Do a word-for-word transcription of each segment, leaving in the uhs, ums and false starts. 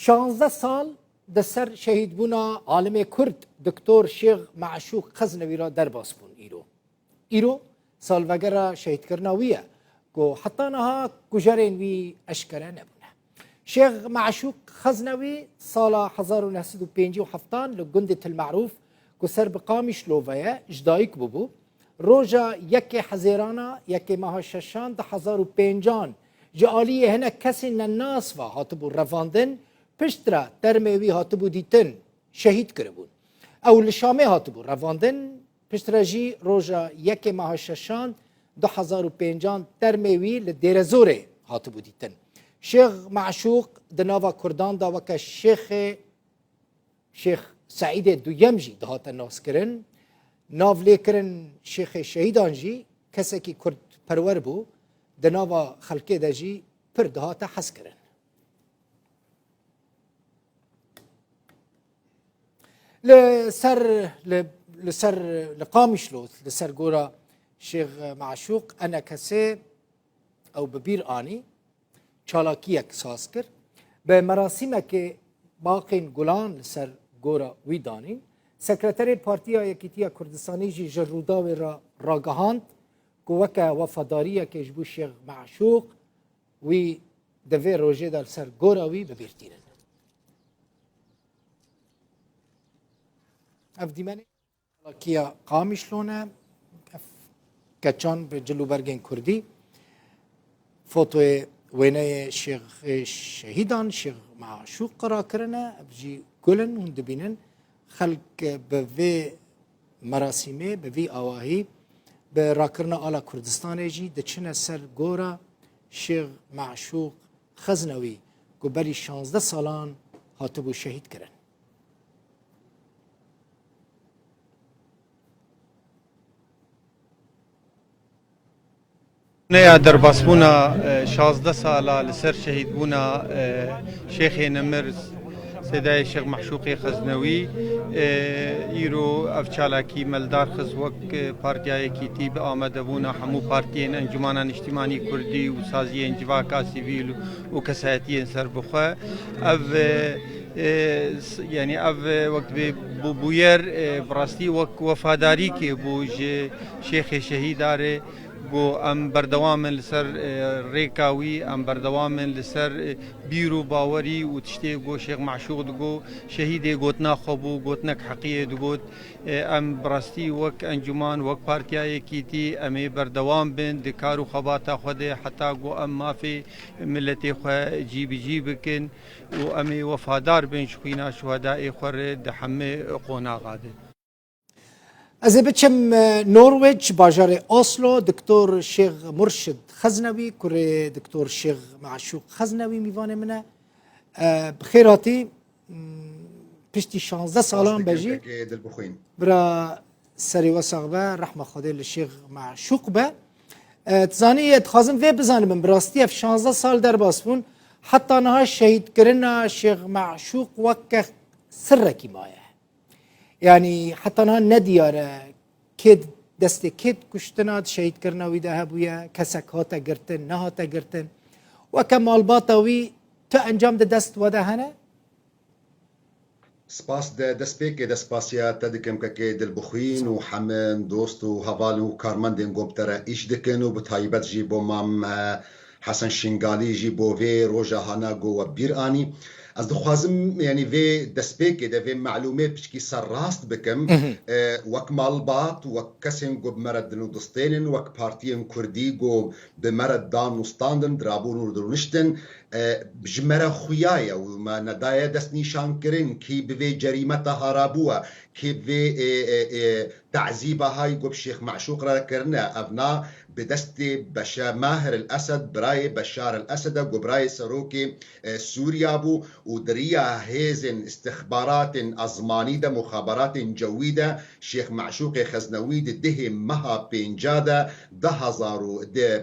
Şanzdeh sal di ser şehîdbûna alimê Kurd Doktor Şêx Meşûq Xeznewî re derbas bûn îro. Îro salvegera şehîdkirina wî ye ku heta niha kujerên wî eşkere nebûne. Şêx Meşûq Xeznewî sala hezar û neh sed û pêncî û heft li gundê Til Merûf ku ser bi Qamişlo ve ye, ji dayik bûbû. Roja yekê Hezêrana, yekê meha şeşan, du hezar û pêncan ji aliyê hinek kesên nenas ve hatibû revandin, piştre termê wî hatibû dîtin, şehîd kiribûn. Ew li Şamê hatibû revandin, piştre jî roja yekê meha şeşan, du hezar û pêncan termê wî li Dêrezorê hatibû dîtin. Şêx Meşûq di nava Kurdan de weke şêxê Şêx Seîdê Duyem jî dihate naskirin. Nav lê kirin Şêxê Şehîdan jî kesekî kurdperwer bû, di nava xelkê de jî pir dihate hezkirin. Li ser, li, li ser, li Qamişlo, li ser gora Şêx Meşûq, enekesê ew bi bîr anî. Çalakiyek saz kir. Bi merasîmekê baqên gulan li ser gora wî danîn. Sekreterê Partiya Yekîtiya Kurdistanê jî ji Rûdawê re ragihand ku weke wefadariyekê ji bo Şêx Meşûq wî di vê rojê de li ser gora wî bi bîr tînin. Ev dîmenê. Çalakiya Qamişlo ne, ev keçan bi cil û bergên kurdî. Fotoyê wêneyê Şêxê Şehîdan, Şêx Meşûq qira kirine, ev jî gul in, hûn dibînin. Xelk bi vê merasîmê, bi vî awahî, bi rakirina ala Kurdistanê jî diçine ser gora Şêx Meşûq Xeznewî ku berî şazdeh salan hatibû şehîd kirin. Neya derbasbûna, e, şazdeh sala li ser şehîdbûna, e, Şêxê Nemir, Sêdayê Şêx Meşûqê Xeznewî, e, îro ev çalakî me li dar xist wek, e, Partiya Yekîtî bi amadebûna hemû partiyên Encûmana Niştimanî Kurdî û saziyên civaka sivîl û kesayetiyên serbixwe. Ev, e, e, s-, yanî ev, e, wek dibê bû-, bûyer, e, bi rastî wek wefadarîkê bû ji Şêxê Şehîda re, ku em berdewam in li ser, e, rêka wî, em berdewam in li ser, e, bîr û bawerî û tiştê ku Şêx Meşûq digot, şehîdê gotina xwe bû, gotinek heqiyê digot. E, em bi rastî wek encûman, wek Partiya Yekîtî, em ê berdewam bin di kar û xebata xwe de heta ku em mafê miletê xwe cî bi cî bikin û em ê wefadar bin ji xwîna şuhedayê xwe re di hemê qonaxa de. Ez ê biçim, e, Norwêc, bajarê Oslo, Doktor Şêx Murşid Xeznewî, kurê Doktor Şêx Meşûq Xeznewî mîvanê min e. E, bi xêr hatî, m, piştî şazdeh salan be jî. Kekê dilbixwîn. Bira serê we sax be, rehma Xwedê li Şêx Meşûq be. E, tu zanî, ez dixwazim vê bizanibim, bi rastî ev şazdeh sal derbas bûn, heta niha şehîdkirina Şêx Meşûq weke sirrekî maye. Yanî heta niha nediyar e kê destê kê kuştina di şehîdkirina wî de hebûye, kesek hate girtin, nehate girtin. Weke malbata wî tu encam di dest we de hene? Spas de destpêkê de spasiya te dikim kekê Dilbixwîn û hemin dost û hevalên û karmendên ku bi te re îş dikin û bi taybet jî bo mam, e, Hesen Şingalî jî bo vê roja hana ku we bîr anî. Ez dixwazim, yanî vê destpêkê de vê melûmê piçkî ser rast bikim. Mhm. E, wek malbat, wek kesên ku bi me re din û distênin, wek partiyên kurdî ku bi me re dan û standin, dirabûn û dirûniştin, e, ji me re xuya ye û me nedaye destnîşankirin, kî bi vê cerîmeta harabû ye, kî bi vê, e, e, e, tezîba hay ku bi Şêx Meşûq re kirine. Ev na bi destê Beşe-, Mahir el Esed, birayê Beşar el Esed e, ku birayê serokê, e, Sûriya bû û di riya hêzên istixbaratên ezmanî de, muxaberatên cewî de, Şêx Meşûqê Xeznewî di dehê meha pênca de, du hezar û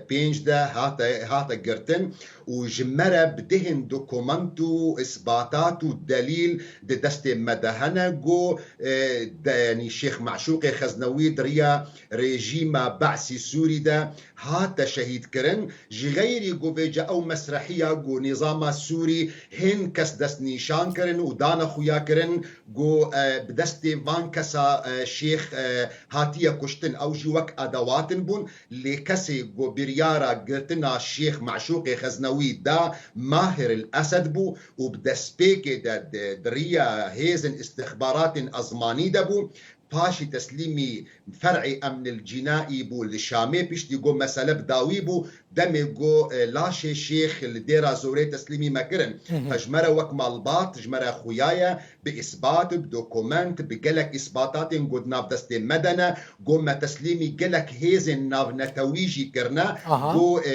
pênc de hate, hate girtin û ji me re bi dehên dokument û isbatat û delîl di destê me de hene ku, e, de, yanî Şêx Meşûqê Xeznewî di riya rejîma Be'sî Sûrî de hate şehîdkirin. Ji xeyrî ku vêce ew mesrehiya ku nîzama Sûrî hin kes destnîşan kirin û dane xuya kirin ku, e, bi destê van kesa, e, şêx, e, hatiye kuştin. Ew jî wek edewatin bûn. Lê kesê ku biryara girtina Şêx Meşûqê Xeznewî da Mahir el Esed bû û bi destpêkê de di, di riya hêzên istixbaratên ezmanî de bû. Paşî teslîmî fer'ê emnil cînaî bû li Şamê, piştî ku mesele bi dawî bû, demê ku, e, laşê şêx li Dêra Zorê teslîmî me kirin. Hı hı. Ji me re wek malbat, ji me re xuya ye, bi îsbat, bi dokument, bi gelek îsbatatên ku di nav destê me de ne, ku me teslîmî gelek hêzên navnetewî jî kirine, Aha. ku, e,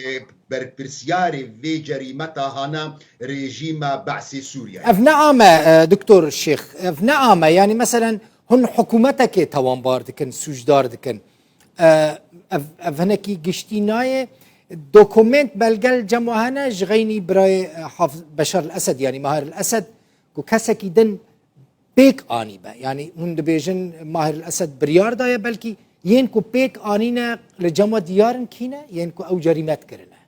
berpirsiyarê vê cerîmeta hane rejîma Be'sê Sûriyeyê. Ev ne ame, e, Doktor Şêx, ev ne ame. Yanî meselen hûn hikûmetekê tawanbar dikin, sûcdar dikin. E, ev, ev hinekî giştî nayê. Dokument, belge li cem we hene ji xeynî birayê, e, Haf-, Beşar el Esed, yanî Mahir el Esed, ku kesekî din pêk anîbe. Yanî hûn dibêjin Mahir el Esed biryar daye, belkî yên ku pêk anîne li cem we diyar in kî ne, yên ku ew cerîmet kirine?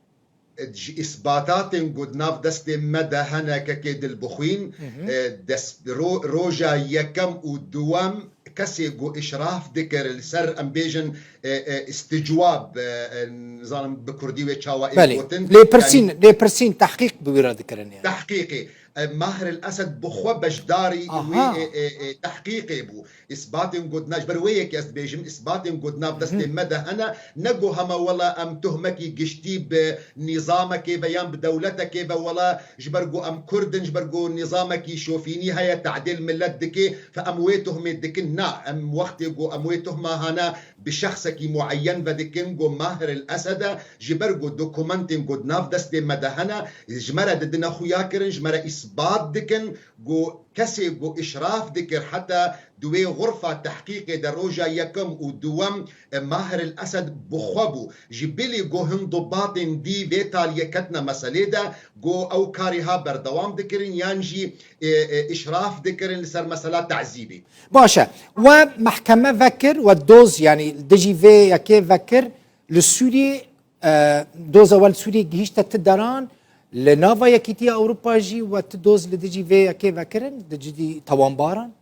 Ji îsbatatên ku di nav destê me de hene, kekê Dilbixwîn, Hı hı. e, dest, ro-, roja yekem û duwem kesê ku îşraf dikir li ser, em bêjin, e, e, isticwab, e, e, nizanim bi kurdî wê çawa ê Belê. gotin. Lêpirsîn, Yanî lêpirsîn, tehqîq bi wî re dikirin yani. Tehqîqê. E, Mahir el Esed bi xwe beşdarî Aha. wê, e, e, e, tehqîqê bû. Îsbatên ku di nav, ji ber wê yekê ez dibêjim, îsbatên ku di nav Hı hı. destê me de hene, ne ku hema wela em tuhmekî giştî bi nîzamekê ve yan bi dewletekê ve, wela ji ber ku em Kurd in, ji ber ku nîzamekî şofînî heye, tadîl milet dike, fe em wê tuhmê dikin. Na, em wextê ku em wê tuhma hane bi şexsekî mueyen ve dikin, ku Mahir el Esed e, ji ber ku dokumentên ku di nav destê me de hene, ji me re didine xuya kirin, ji me re îsbat dikin, ku kesê ku îşraf dikir heta di wê xurfa tehqîqê de roja yekem û duwem, e, Mahir el Esed bi xwe bû. Ji bilî ku hin dubatên dî vê taliyê ketine meselê de, ku ew karê ha berdewam dikirin yan jî, e, e, îşraf dikirin li ser mesela tezîbê. Baş e. We mehkeme vekir, we doz, yanî dijî vê yekê vekir li Sûriyê, e, doza we li Sûriyê gihîşte ti deran, li nava Yekîtiya Ewropa jî we ti doz li dijî vê yekê vekirin, di cidî tawanbaran?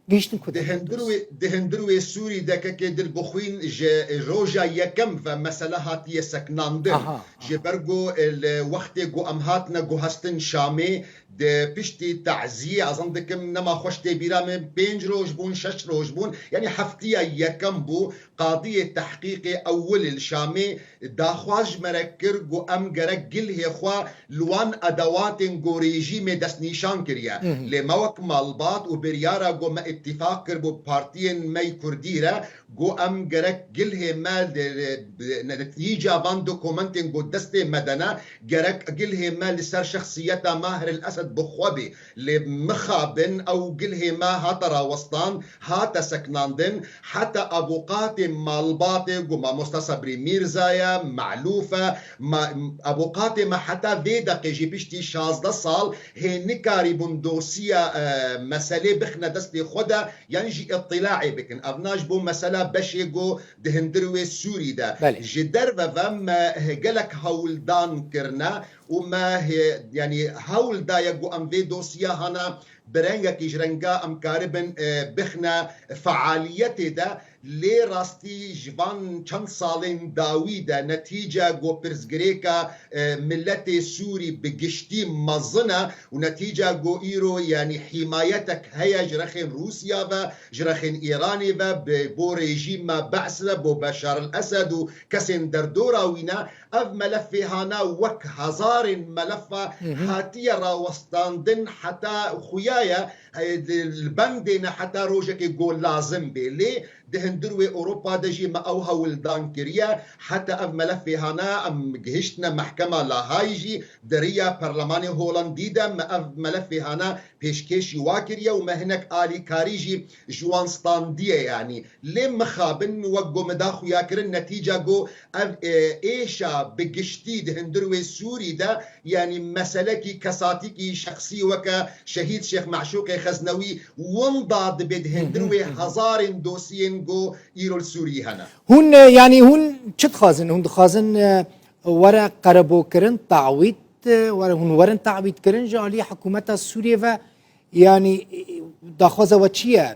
Gihîştin ku Di derin hundir doz? wê, di hundir wê Sûrî de kekê Dilbixwîn ji roja yekem ve mesele hatiye seknandin. Aha, Ji aha. ber ku, e, li wextê ku em hatine guhestin Şamê, di piştî teziyê, ez zan dikim nema xweş tê bîra min, pênc roj bûn, şeş roj bûn, yanî heftiya yekem bû, qadiyê tehqîqê ewil li Şamê daxwaz ji me re kir, ku em gerek gilhê xwe li wan edewatên ku rejîmê destnîşan kiriye. Hı hı. Lê me wek malbat û biryara ku me îtîfaq kir bo partiyên me yê Kurdî re, ku em gerek gilhê me li, li, bi netîca van dokumentên ku destê me de ne, gerek gilhê me li ser şexsiyeta Mahir el Esed bi xwe bê. Lê mixabin ew gilhê me hate rawestan, hate seknandin, heta avûqatê malbatê ku mamosta Sebrî Mîrza ye, Melûf e, ma-, avûqatê me heta vê deqê jî piştî şazdeh sal hê nikarîbûn dosiya, e, meselê bixine destê xwe de, yan jî îtîlaê bikin. Evna ji bo mesela beşê ku di hundir wê Sûrî de. Belê. Ji derve ve me gelek hewldan kirine û me hê-, yanî hewl daye ku em vê dosiya hana bi rengekî ji renga em karibin, e, bixine fealiyetê de. Lê rastî ji van çend salên dawî de netîca ku pirsgirêka, e, miletê Sûrî bi giştî mezin e û netîca ku îro, yanî hîmayetek heye ji rexên Rûsya ve, ji rexên Îranê ve, bi, bo rejîma Be's ve, bo Beşar el Esed û kesên derdora wî ne, ev melefê hana wek hezarên melefa Hı hı. hatiye rawestandin heta xuya ye, e, li bendê ne heta rojekê ku lazim bê. Lê di hundir wê Ewropa de jî me ew hewldan kiriye, heta ev melefê hana em gihiştine mehkema Lahayî jî, di riya Perlemanê Holandî de me ev melefê hana pêşkêşî wa kiriye û me hinek alîkarî jî ji wan standiye, yanî. Lê mixabin wek ku me da xuya kirin, netîca ku ev, e, êşa bi giştî di hundir wê Sûrî de yanî meselekî kesatîkî şexsî weke Şehîd Şêx Meşûqê Xeznewî winda dibe di hindir wê hezarên dosiyên ku îro li Sûriyê hene. Hûn, e, yanî hûn çi dixwazin? Hûn dixwazin, e, were qerebokirin, tawît, e, were, hûn werin tawîtkirin ji alî hikûmeta Sûriyê ve, yanî, e, daxwaza we çi ye?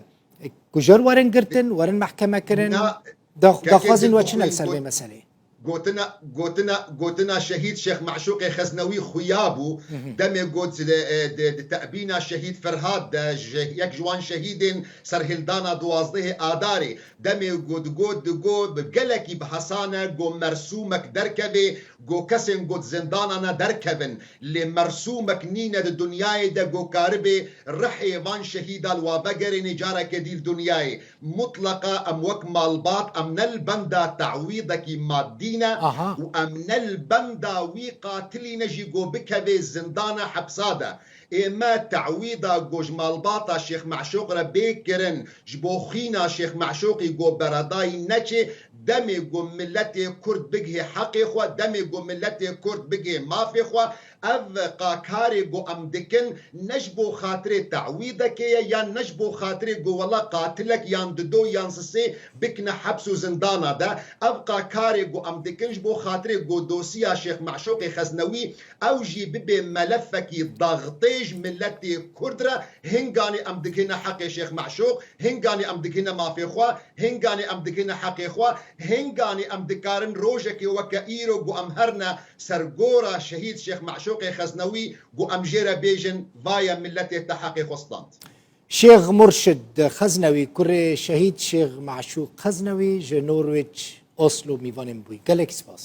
Kujer werin girtin, werin mehkeme kirin? Na, dax-, daxwazên we çi ne li ser vê meselê? Gotina, gotina, gotina Şehîd Şêx Meşûqê Xeznewî xuya bû. Demê got, e, di, di te'bîna Şehîd Ferhad de, ji, yek ji wan şehîdên serhildana duwazdehê Adarê, demê got, got, got, bi gelekî bi hesane, got, mersûmek derkevê, got, kesên, got, zindana ne derkevin. Lê mersûmek nîne di dinyayê de, got, karibê rihê van şehîda li wa vegerênê careke dî li dinyayê. Mutleqa em wek malbat, em ne li benda tawîdekî maddî ne û em ne li benda wî qatilî ne jî ku bikeve zindana hepsa de. Ê me tawîda ku ji malbata Şêx Meşûq re bê kirin, ji bo xwîna Şêx Meşûqî ku beredayî neçê, demê ku miletê Kurd bigihê heqê xwe, demê ku miletê Kurd bigihê mafê xwe, ev ka karê ku em dikin ne ji bo xatirê tawîdekê ye, yan ne ji bo xatirê ku wela qatilek yan dido yan sisê bikine heps û zindana de. Ev ka karê ku em dikin ji bo xatirê ku dosiya Şêx Meşûqê Xeznewî ew jî bibe melefekî daxtê ji miletê Kurd re. Hinganê em digihine heqê Şêx Meşûq, hinganê em digihine mafê xwe, hinganê em digihine heqê xwe, hinganê em dikarin rojekê weke îro ku em herne ser gora Şehîd Şêx Meşûqê Xeznewî ku em jê re bêjin, vaye miletê te heqê xwe stand. Şêx Murşid Xeznewî, kurê Şehîd Şêx Meşûq Xeznewî, ji Norwêc, Oslo, mîvanê min bûyî. Gelek spas.